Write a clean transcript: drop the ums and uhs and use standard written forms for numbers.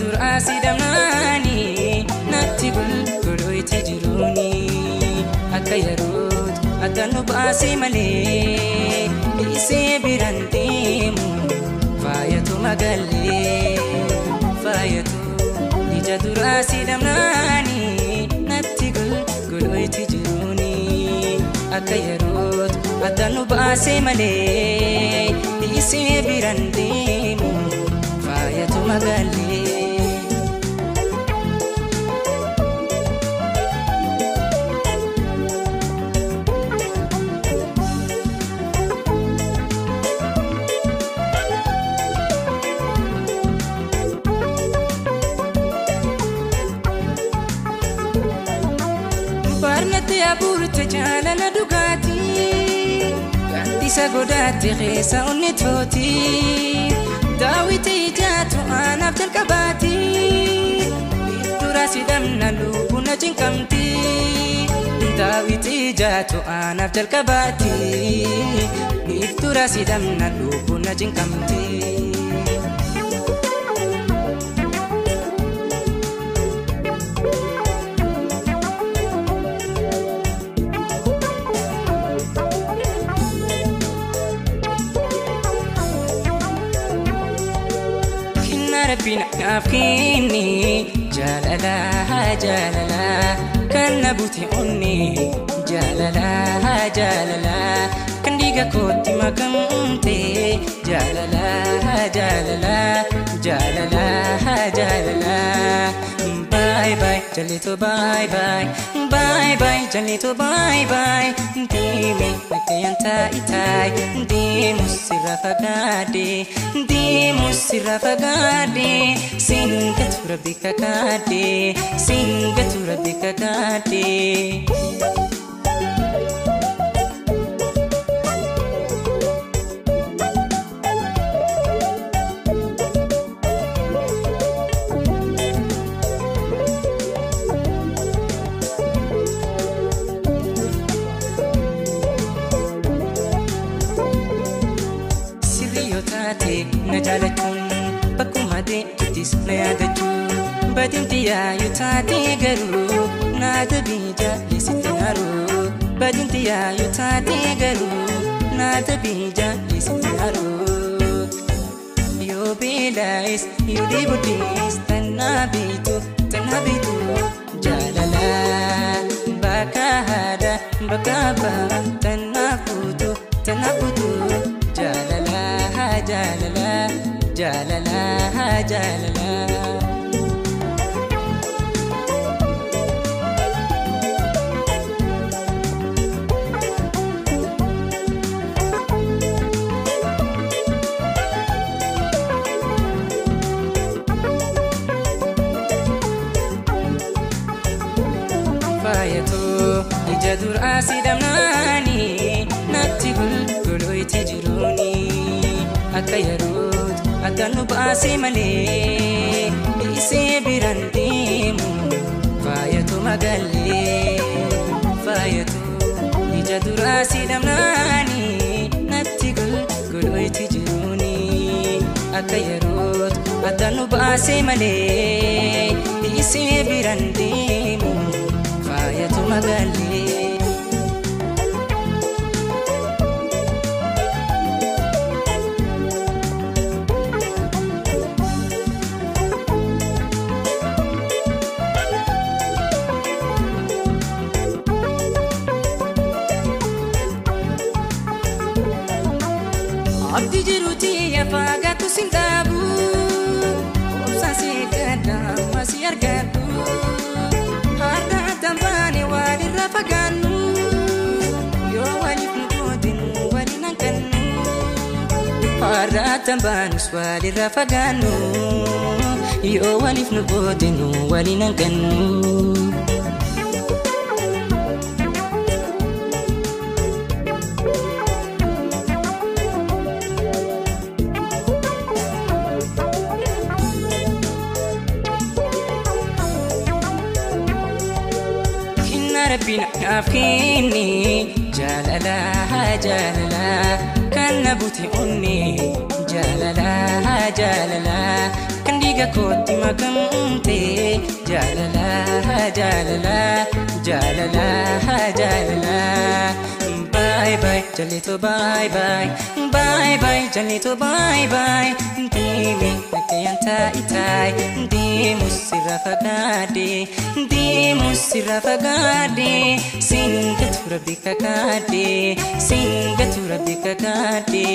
Duraa si dhamnaani natti gulguluutti jiruuni akka yerootu adda nu baasee malee dhiisee biraan deemu faayatu magaalee faayatu ija duraa si dhamnaani natti gulguluutti jiruuni akka yerootu adda nu baasee malee dhiisee biraan deemu faayatu magaalee. Barnate abuurte jaalala dhugaatii gaaddisa godaatti keessa onni tooti daawwiti ijaatu anaaf jalqabaati dura si dhamna lubbuun na cinqamti daawwiti ijaatu anaaf jalqabaati dura si dhamna lubbuun na cinqamti. Rabbiin naaf kenne jaalala jaalala kan na bute onne jaalala jaalala kan dhiiga kootti makamte jaalala jaalala jaalala jaalala bye bye jalito bye bye bye bye jalito bye bye deeme nakkayan taa'itai deemu sirra fagaadhe deemu sirra fagaadhe singatu rabbi kakaadhe singatu rabbi kakaadhe. Na jaalachuun bakkuma deemtuttis na yaadachuun badinti yaayu taate garuu naa dabii jaalisitti haruu badinti yaayu taate garuu naa dabii jaalisitti haruu yoo beelaayis yoo dheeboddees tannaa beektu tannaa beektu jaalala bakka haadha bakka abbaa tannaa fuutu tannaa fuutu jaalala. Jaalala jaalala jaalala. Faayatu ija duraa si dhamnaani natti gulguluutti jiruuni. Akka yerootu adda nu baasee malee dhiisee biraan deemu faayatu magaalee faayatu ija duraa si dhamnaani natti gulguluutti jiruuni akka yerootu adda nu baasee malee dhiisee biraan deemu faayatu magaalee. Abdi jiruuti yafaagaatu sin dhaabu obsaan si eeggadha amma si argadhu har'a addaan baane walirra fagaannu yoo waliif nu qoodinu waliin hanqannu har'a addaan baanus walirra fagaannu yoo waliif nu qoodinu waliin hanqannu. Rabbiin naaf kenne jaalala jaalala kan na bute onne jaalala jaalala Kan dhiiga kootti makamte. Jaalala jaalala jaalala jaalala. Bye bye jalito, bye bye, bye bye jalito, bye bye. Deemi nagayaan taa'itaa, deemu sirra fagaadhe, deemu sirra fagaadhe. Singatu rabbi kakaadhe, singatu rabbi kakaadhe.